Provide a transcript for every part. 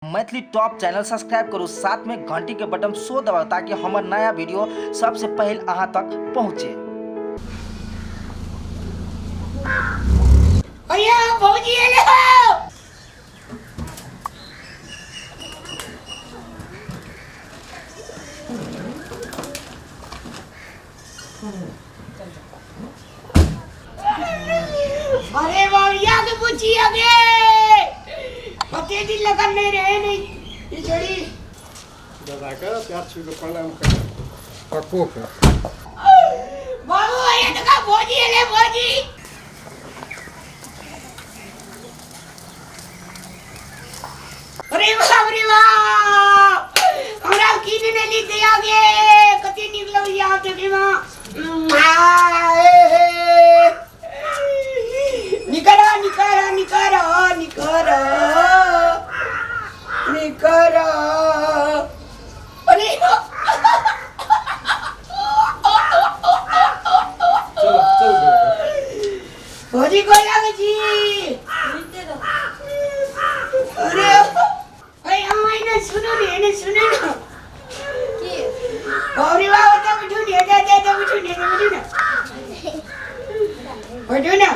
Maithili top channel subscribe करू, साथ में घंटी के बटन सो दबाउ ताकि हमर नया वीडियो सबसे पहले अहाँ तक पहुँचे। अरे भौजी एले हो। अरे बाबरिया के पूछी आगे कते दिन लगन नहीं रहे नहीं ई छोड़ी दादा के प्यार छू के प्रणाम कर कक्को के बाबू ये तो का भौजी एले भौजी। अरे बाप रे बाप, हमरा की ने ली दे आगे कते नीक लगैया आब देखे में। निकलो निकलो निकलो निकलो निकलो। अरे चलो चल। भौजी गोर लागै छी। अरे अरे अहाँ एने सुनू ने, एने सुनू ने। की गौरी बाबा तऽ उठू ने, एते एते एते उठू ने, एते उठू ने, उठू ने।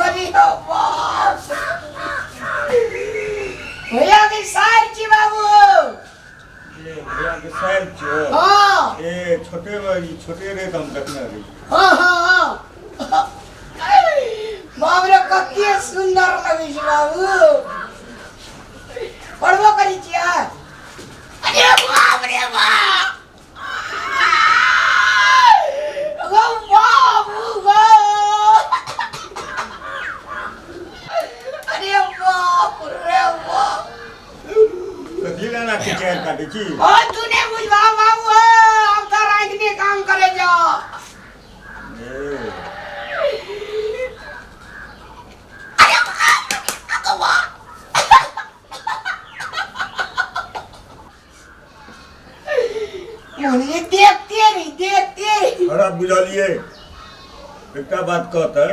अरे बाप, भैया के सार छी बाबू। ए भैया के सार छियो? हाँ। ए छोटे भाई छोटे रे, हम देखने रही। हाँ हाँ हाँ, बाप रे कते सुंदर लगै छै बाबू। पढ़बो करै छियै? अरे बाप रे बाप, गो बाबू गो, अरे बाप रे बाप। कथी लेना के चेहर काटे छी? ओ तू नहीं बुझबा बाबू, अब तो रात में काम करे जा। ए अरे बाप रे बाप, मोने देखते रही देखते रही। खराब बुझलिए। एकटा बात कहते,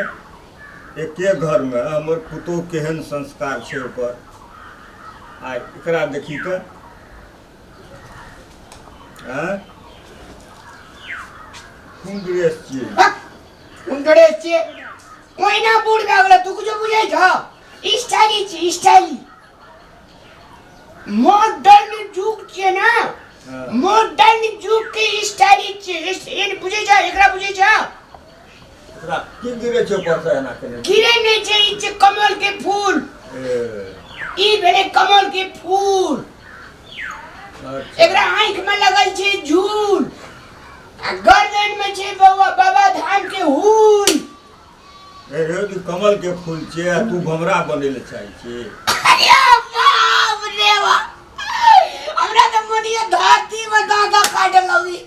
एके घर में हमर पुतोह केहन संस्कार छै ओकर, आ एकरा देखी तऽ आँय कोन ड्रेस छियै? कोन ड्रेस छियै? ओहिना बूढ़ भए गेलै, तू कुछो बुझै छह? स्टाइली छी, स्टाइली मॉडर्न युग छियै ने। हाँ। मॉडर्न युग के स्टाइली छियै। एहन बुझै छह? एकरा बुझै छह? एकरा की गिरे छै ऊपर से एना केने? गिरे नहि छै, ई छै कमल के फूल। ए ई भेलै कमल के फूल। अच्छा। एकरा आँखि में लगल छै झूल आ गर्दन में छै बौआ बाबा धाम के हुल। ए रे, ई कमल के फूल छियै आ तू भमरा बनै लए चाहै छी? अरे बाप रे बाप, हमरा तऽ मनिया धरती में दादा काटे लगी।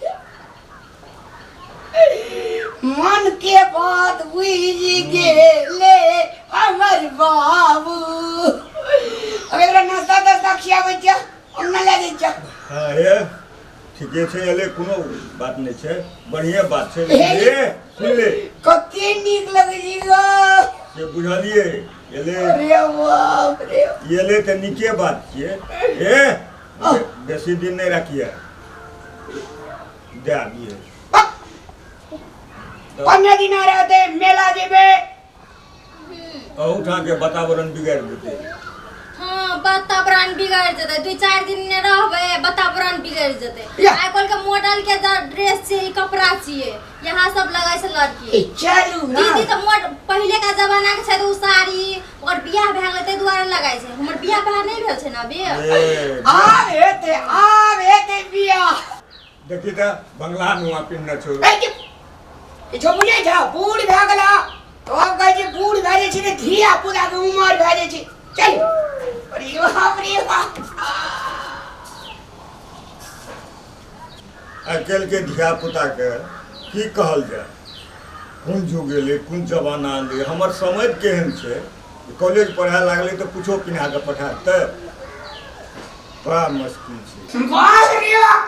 मन के बात बुझि गेले हमर बाबू। अब एकरा नाश्ता तास्ता खियाबै छियै, अंगना लए जाइ छियै। हाँ हे ठीके छै, एलै कोनो बात नहि छै, बढ़िएँ बात छै। लेकिन हे सुन ले, कते नीक लगै छै गो। से बुझलियै एलै। अरे बाप रे, एलै तऽ नीके बात छियै। हे बेसी दिन नहि राखिए, दए दियै। 15 दिन रहते मेला जेबै। अहूठाम के वातावरण बिगाड़ि देतै। हाँ, वातावरण बिगड़ जेतै, 2-4 दिन ने रहबै वातावरण बिगड़ जेतै। या। आइ काल्हि के मॉडल के ड्रेस छियै, ई कपड़ा छियै, यहाँ सब लगै छै लड़की। ए चलू ना। दीदी तऽ मोड पहिले के जमाना के छै तऽ उ साड़ी ओकर बियाह भए गेलै ताहि दुआरे लगाइ छै। हमर बियाह भए नहि भेल छै ने अभी। ए आब हेतै, आब हेतै बियाह। देखी तऽ बंगला नुआ पिन्हने छौ। ए जे, ई छौ बुझै छौ, बूढ़ भए गेला तो आब कहै छै बूढ़ भए जाइ छै ने धिया पुता के उमर भए जाइ छै। चल। अरे बाप रे बाप, आइ काल्हि के धिया पुता के की कहल जाय, कोन जुग एलै, कोन जमाना एलै, हमर समझ केहन छै। कॉलेज पढ़ै लागलै तऽ कुछो पिन्हा कऽ पठा देतै, बड़ा मुश्किल छै। बाप रे बाप,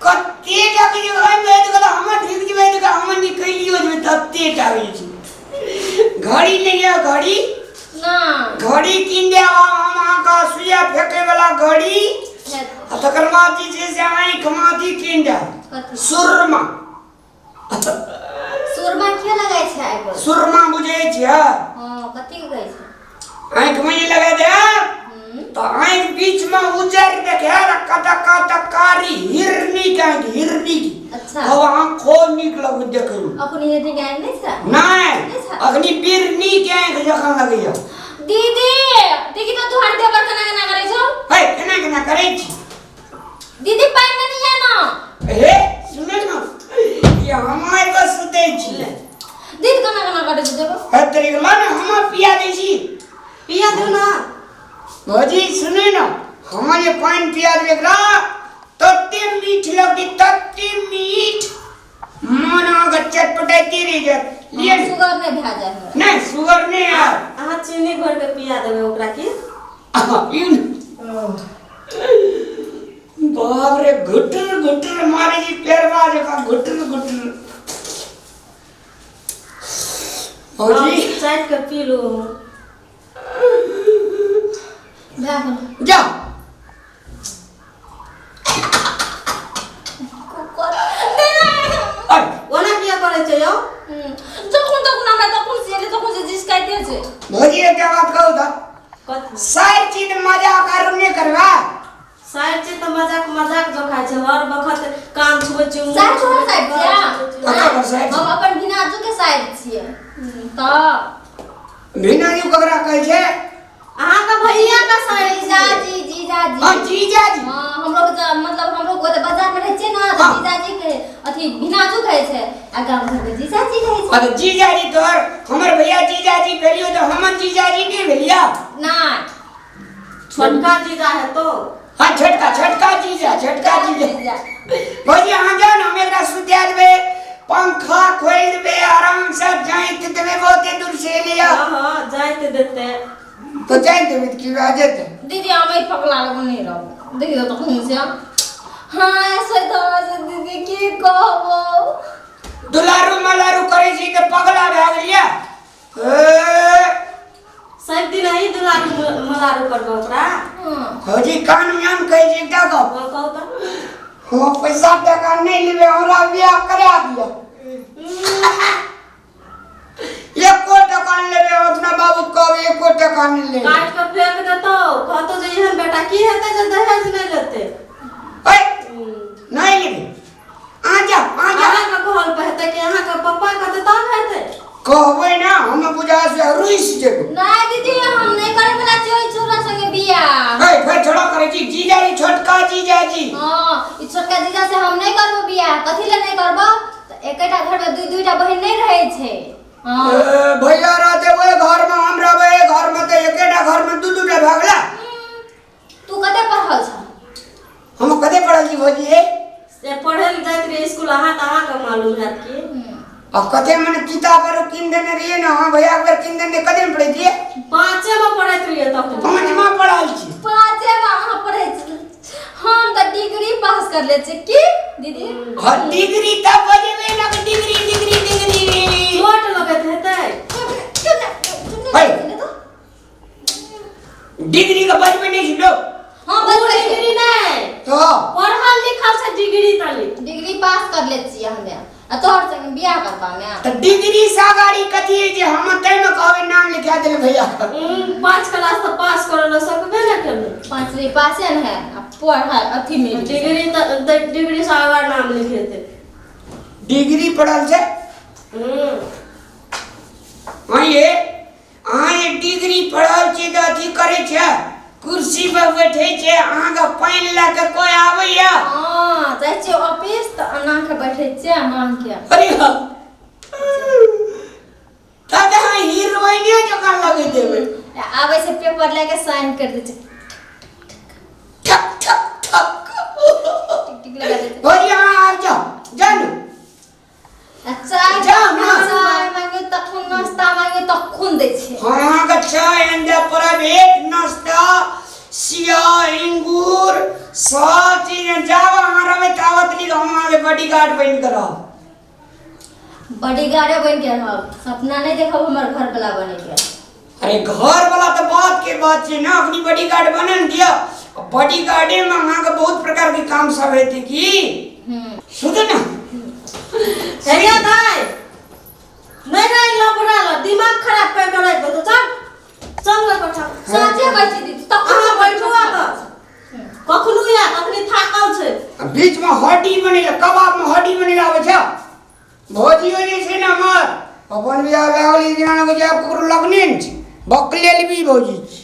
कते टाका जे ओहिमे बैठ गेल, हमर ढुकि जेबै तऽ हमर निकलियो जेबै, तते टाका छै। घड़ी नहि यऽ घड़ी? नहि। घड़ी कीन देब हम अहाँके सुइया फेंके वाला घड़ी आ तकर बाद जे छै से आँखि मे अथी कीन देब कथी? सुरमा। सुरमा किया लगाइ छै आइ पर? सुरमा बुझै छियै? हँ, कथी के कहै छै? आँखि मे जे लगा देब तऽ आँखि बीच मे उजर देखायत आ कतऽ कतऽ कारी हिरनी के आँखि, हिरनी के। अच्छा। तब अहाँ खूब नीक लगत देखैमे। अखन हिरनी के आँखि नहि छै? नहि, नहि छै? अखनी बिरनी के आँखि जकाँ लगैया। दीदी, देखी तऽ तोहर देवर केना केना करै छौ? है, केना केना करै छी? दीदी पानि नहि दिया ना। हे सुनै न, ई हम आबि सुतै छी। दीदी केना केना करै छौ देखो। है तरीका ला ने, हम पिया दै छी। पिया दू ना। भौजी सुनै न, हम जे पानि पिया देबै एकरा तते मीठ लगतै, तते मीठ, मन अहाँके चटपटाइते रहि जायत। लिअ ने। सुगर नहि भए जाय हमरा। नहि, सुगर नहि आयत। अहाँ चीनी घोरि के पिया देबै ओकरा की? पियू ने। बाप रे, घुटर घुटर मारे छी पेरवा जकाँ, घुटर घुटर। भौजी चाटि के पी लू। भए गेल। जा। अरे ओना किया करै छै यौ? जखन तखन हमरा तखन से एलै तखन से जिसकाइते छै। भौजी एकटा बात कहू तऽ? कथी? सारि चीज मजाक आरू नहि करबा। सारि चीज तऽ मजाक मजाक जोखाइ छै, हर बखत कान छुबै छै, मुँह सारि तोहर छुबै सारि छै, छियै? ककर घर सारि हम अपन भिनाजू के सारि छियै। तऽ भिनाजू ककरा कहै छै? अहाँके भैया के सारि छियै। जीजाजी, जीजाजी। हँ, जीजाजी। हँ, हमरो के तऽ मतलब हमरो के ओतऽ बाजार मे रहै छियै ने, तऽ हँ। जीजाजी के अथी भिनाजू कहै छै आ गाम घर मे जीजाजी कहै छै। अरे जीजाजी तोहर, हमर भैया जीजाजी भेलियो तऽ हमर जीजाजी नहि भेलिया? नहि। छोटका जीजा हेतौ। हाँ, छोटका, छोटका जीजा, छोटका जीजा। जीजा। भौजी अहाँ जाउ ने, हम एकरा सुता देबै, पंखा खोलि देबै, आराम से जाइत देबै, बहुते दूर से एलिया। हँ हँ, जाइत देतै। तो जाइत देबै तऽ की भए जेतै? दीदी हम एहि पगला लग नहि रहब, देखियौ तखन से। हाँ, से तऽ से दीदी की कहबो, दुलारू मलारू करै छी तऽ पगला भए गेलियै। ए सब दिन अही दुलारू मलारू करबै ओकरा? हँ। भौजी कान में हम कहै छी एकटा गप। हँ, कहू तऽ। हम पैसा टका नहि लेबै, हमरा बियाह करा दिअ। एको टका नहि लेबै, हम अपना बाबू के कहबै एको टका नहि लेबै। काटि कऽ फेंक देतौ, कहतौ जे एहन बेटा की हेतै जे दहेज नहि लेतै। ऐ, नहि लेबै। अहाँ जाउ, अहाँ जाउ। अहाँके कहल पर हेतै कि अहाँके पप्पा कहतै तब हेतै? कहबै ना, हम बुझा से रुसि जेबै। नहि दीदी, हम नहि करै वला छियै ओहि छोरा संगे बियाह। ऐ, फेर छोड़ा करै छी जीजाजी, छोटका जीजाजी। हँ, ई छोटका जीजा से हम नहि करबो बियाह। कथी लए नहि करबो? तऽ एकेटा घर मे दुइ दुइटा बहिन नहि रहै छै। हँ। ए, भैया रहते ओहि घर मे, हम रहबै एहि घर मे, तऽ एकेटा घर मे दू दूटा भऽ गेला। तू कते पढ़ल छह? हम कते पढ़ल छी भौजी? हे से पढ़ै लए जाइत रहियै स्कूल अहाँ तऽ अहाँके मालूम हैत की। आ कते मने किताब आरो कीन देने रहियै ने अहाँ भैया के बेर कीन देने, कते मे पढ़ैत रहियै? पाँचे मे पढ़ैत रहियै तखन। पाँचमा पढ़ल छी। पाँचे मे अहाँ पढ़ै छी, हम तऽ डिग्री पास कर ले छी की दीदी? हँ, डिग्री तऽ बजेबै ने, डिग्री डिग्री डिग्री। चोट लगैत हेतै। है। डिग्री के बजबै नहि छी लोक। हाँ, ओ बजबै छै। डिग्री नहि, तो पढ़ल लिखल छै डिग्री तली। डिग्री पास कर ले छियै हमे आ तोहर संगे बियाह करबा मे। तऽ डिग्री से अगाड़ी कथी है जे हम ताहिमे कहबै नाम लिखा देले भैया? 5 क्लास तऽ पास करऽ लए सकबे ने केलहुँ। पाँचवीं पासे ने है आ पढ़ा अथी में डिग्री तऽ डिग्री से आगाँ नाम लिखेतै। डिग्री पढ़ल छै। हाँ, ये अहाँ जे डिग्री पढ़ल छी तऽ अथी करै छै, कुर्सी पर बैठे छै, अहाँके पानि लए कऽ कोइ आबैया? हाँ, जाइ छियै ऑफिस तऽ एना के बैठे छियै मांग के। अरे हाँ, तब तऽ अहाँ हीरोइने जकाँ लगैत हेबै। आबै छै पेपर लए के साइन कर दै छै। ठक ठक ठक टिक टिक लगा दै छै। भौजी अहाँ आबि जाउ, जाउ ने। आ चाय जाउ ने। चाय मांगे तखन, नाश्ता मांगे तखन दै छै। हाँ, अहाँके चाय आनि देब, प्राइवेट नाश्ता, सिया अंगूर सब चीज। जाब अहाँ रहबै ताबत लिख हम अहाँके बॉडीगार्ड बनि कऽ रहब। बॉडीगार्डे बनि के रहब, सपना नहि देखब हमर घर वाला बने के। अरे घर वाला तऽ बात के बात छै ने, अखनी बॉडीगार्ड बनन दिअ। बॉडीगार्डे में अहाँके बहुत प्रकार के काम सब हेतै की। सुतू ने। हे दाइ, नहीं नहीं, लबड़ा ल दिमाग खराब कर के राख दो। चल चल ओइ कोठा। साँचे कहै छी दीदी, तखन अहाँ बैठू तऽ कखनो आयत, अखनी थाकल छै। आ बीच में हड्डी बनेला, कबाब में हड्डी बनेला आबै छै। भौजियो जे छै ने हमर, अपन बियाह भए गेलै, जेना लगै छै आब ककरो लगने ने छै, बकलेल भी भौजी छै।